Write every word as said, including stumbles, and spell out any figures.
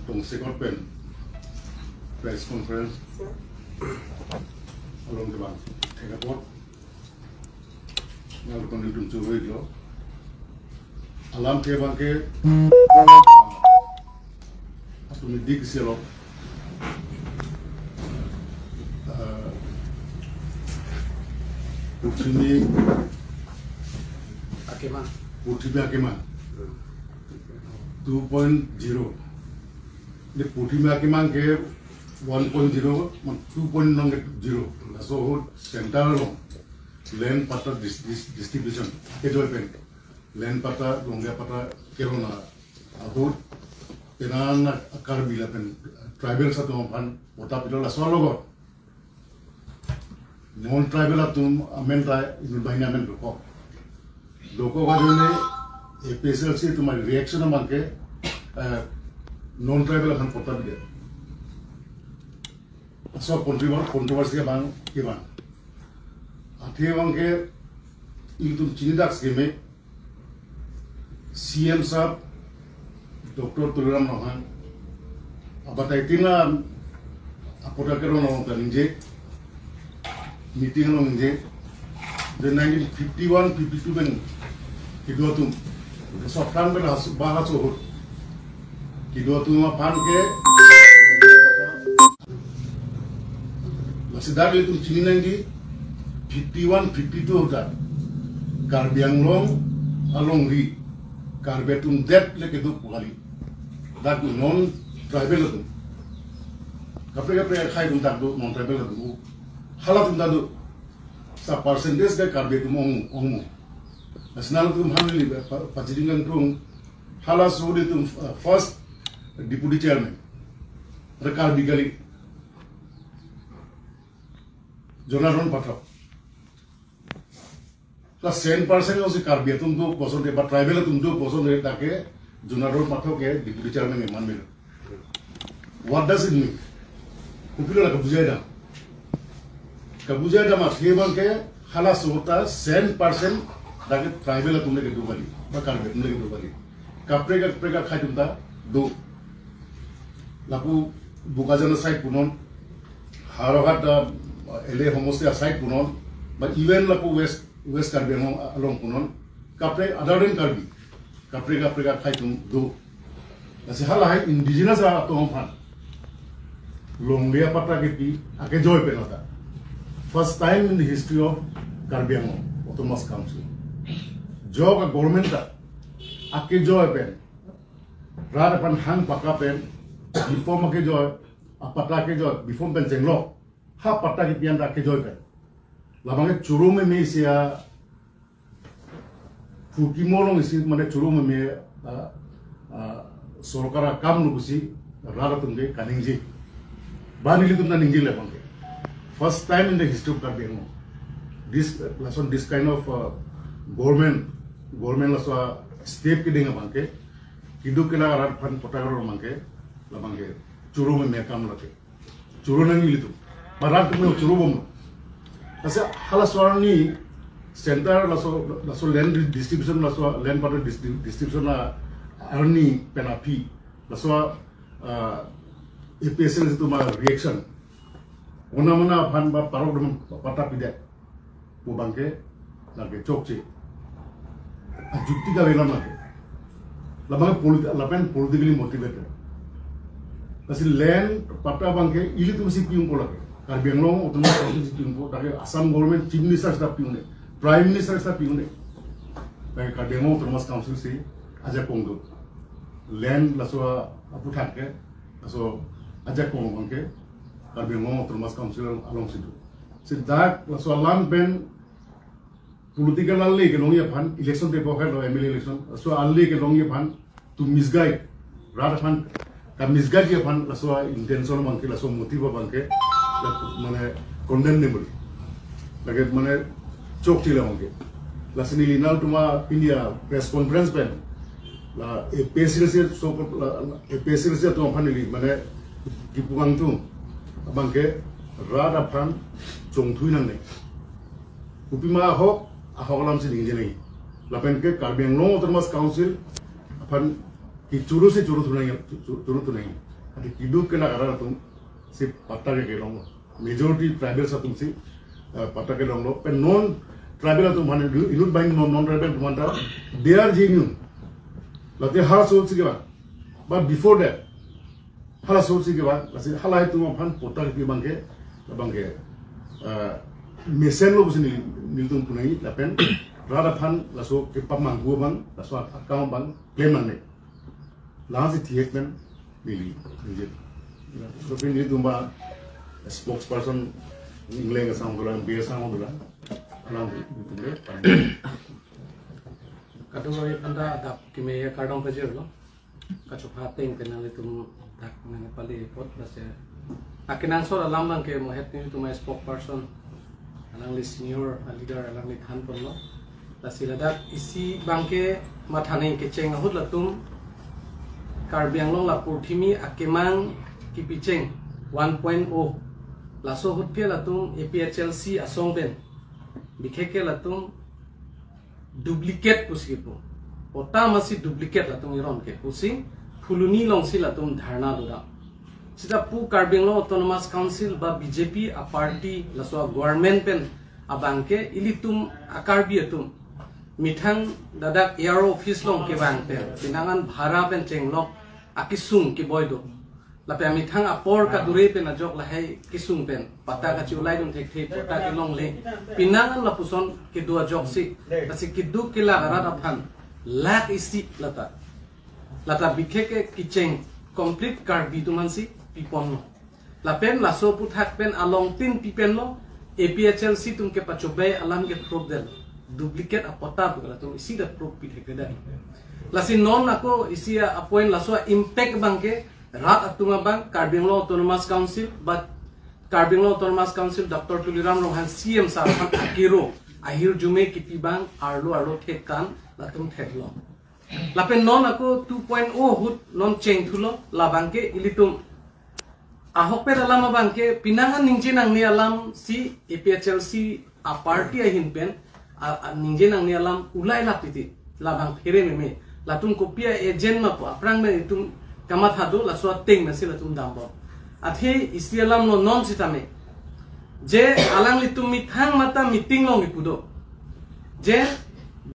Tongsekot pen press conference along kevang thek apot nanglitum choro-iklo. Alamthe abangke atum dik selo, ah, purthimi akeman, purthimi akeman two point zero. Di purthimi akeman ke one point zero, man two point nong ke zero. Laso ahut center along land patta dis-, dis-, distribution akejoi pen, land patta, longle patta kerona ahut, penang Karbi lapen tribal atum aphan patta pilo. Laso alogot non tribal atum amen ta inut banghini amen dokok. Dokok ajoine A P H L C atum reaction abangke, eh, non tribal aphan patta pidet. Laso controver-, controversy abang kevang. Athe abangke ilitum chinidak skeme C M sahab, Doctor Tuliram Ronghang, abatai tina apoda kerong along ta ningje, meeting along ningje, the nineteen fifty-one fifty-two pen kedo atum, sotang pen hasu, ba hasu ahut kedo atum aphan ke, lasi dak ilitum chini nangji, fifty-one fifty-two ahut ta Karbi Anglong alongri Karbi atum det le kedo pu kali. Dak non tribal atum, kaprek kaprek akhei atum dak do, non tribal atum. Halatum dak do. Sa percentage ke Karbi atum ong, ongmo. National atum aphan neli pa-, pachiding kangtung. Halaso atum, uh, first deputy chairman, re Karbi kali, Jonathan Pathak. La cent percent jongsi Karbi atum do puson de, ba tribal atum do puson de, dak ke Jonathan Pathak ke deputy chairman ke man melo. What does it mean? Kopilo la kabujai dam? Kabujai dam athe abangke halaso ta cent percent dak ke tribal atum le kedo kali, ba Karbi atum le kedo kali. Kaprek kaprek akhei atum ta do. Lapu Bokajan aside punon, Howraghat, uh, L A homosti aside punon, ba even lapu West, West Karbi Anglong along punon, kaprek other than Karbi, kaprek kaprek akhei atum do. Lasi halahai indigenous atum aphan longle apatta kepi akejoi pen ahut ta first time in the history of Karbi Anglong Autonomous Council, ajok a-government ta akejoi pen, rat aphan hang pakap pen, before akejoi, apatta akejoi, before pen chenglok, ha patta kepi an ta akejoi pen. Labang ke choro meme isi a phuki molong isi, mane choro meme, ah, ah, sorkar akam lo pusi rat atum ke kaningje. Ba nelitum ta ningje le abangke. First time in the history of Karbi Anglong, this, lason this kind of, uh, government, government laso step kedeng abangke, keduk kelak arat aphan patta kerong abangke, labangke choro meme akam lake. Choro nangji ilitum. Ba rat atum choro bomlo. Asa halaso arni center laso, laso land distribution, laso land patta dis-, distribution a-, arni pen aphi, laso, ah, A P H L C atum a-reaction, ona mona aphan ba parok dam patta pidet pu abangke lake chokche. Ajukti kave alam lake. Labang politi-, lapen politically motivated. Lasi land patta abangke ilitum si pi-unpo lake. Karbi Anglong Autonomous Council si pi-unpo, lake Assam government chief minister seta pi-un-e, prime minister seta pi-un-e. Lake Karbi Anglong Autonomous Council si ajakong do. Land laso aphuthak ke, laso ajakong abangke Karbi Anglong Autonomous Council alongsi do. Si dak laso alam pen political ale kelongji aphan, election tepo khailo, M L A election, laso ale kelongji aphan to misguide, rat aphan ka-misguide ji aphan laso intention abangke, laso motive abangke, la, mane condemnable. Lake mane chokche le abangke. Lasi neli nangtum apini a-press conference pen, la A P H L C so, la, la A P H L C atum aphan neli mane kipu kangtung abangke, rat aphan chongthui nangne. Kopima ahok, ahok alam si ningje nangji. Lapen ke Karbi Anglong Autonomous Council aphan ke choro si choro thu nangji, choro thu nangji. Kiduk kelak arat atum si patta ke kelonglo. Majority tribals atum si, eh, patta kelonglo. Pen non tribal atum aphan inut, inut bang non, non tribal atum aphan ta, they are genuine. Late halaso si kevang. But before that, halaso si kevang, lasi halahei atum aphan patta kepi abangke, abangke, eh, mesenlo pusi neli, nelitum punai, lapen rat aphan laso kepamanghu abang, laso akam abang, claim nangne. Lasi thihek pen neli, neli. So pen nelitum ba spokesperson Engleng asang dolang, B asang dolang. Alang nelitum le. Kadokave aphanta adap keme kardom pajirlo. Kachopha ateng pen nanglitum dak nangpali apot lasi akenangsot alam abangke mohet nelitum a-spokesperson, alangli senior a-leader, alangli thanponlo. Lasi ladak isi abangke mathaning kecheng ahut latum Karbi Anglong la purthimi akemang kipicheng one point oh. Laso ahut ke latum A P H L C asong pen, bikheke latum duplicate pusi kepu. Patta masi duplicate latum iron ke pusi Phuloni alongsi latum dharna dodam. Sita pu Karbi Anglong Autonomous Council ba B J P a-party laso a-government pen abangke ilitum a-Karbi atum methang ladak A R O office along kevang pen, pinangan bhara pen chenglok akesung keboi do. Lapen methang apor kadure pen ajok lahai kesung pen patta kachiulai dun thekthe, patta kelongle, pinangan lapuson kedo ajoksi, lasi kiduk kelak arat aphan lakh isi lata, lata bikheke kicheng complete Karbi atum aphansi piponlo. Lapen laso aphuthak pen alongtin pipenlo, A P H L C atum kepachobei alam ke proof det, duplicate apatta pu latum isi ta proof pithekthedet. Lasi non ako isi a-point laso a-impact abangke rat atum abang, Karbi Anglong Autonomous Council, but Karbi Anglong Autonomous Council Doctor Tuliram Ronghang C M sir aphan akero ahirjume kipi abang arlo arlo thek kan latum theklo. Lapen non ako two point oh ahut non chengthulo, labangke ilitum ahokpet alam abangke pinangan ningje nangne alamsi A P H L C a-party ahin pen a, a, ningje nangne alam ulai lap titi, labang phere meme. Latum kopi a-agent ma pu aphrang pen itum kamatha do, laso ateng masi latum dambom. Athe isi alam lo non sitame, je alanglitum methang mata meeting along kipu do, je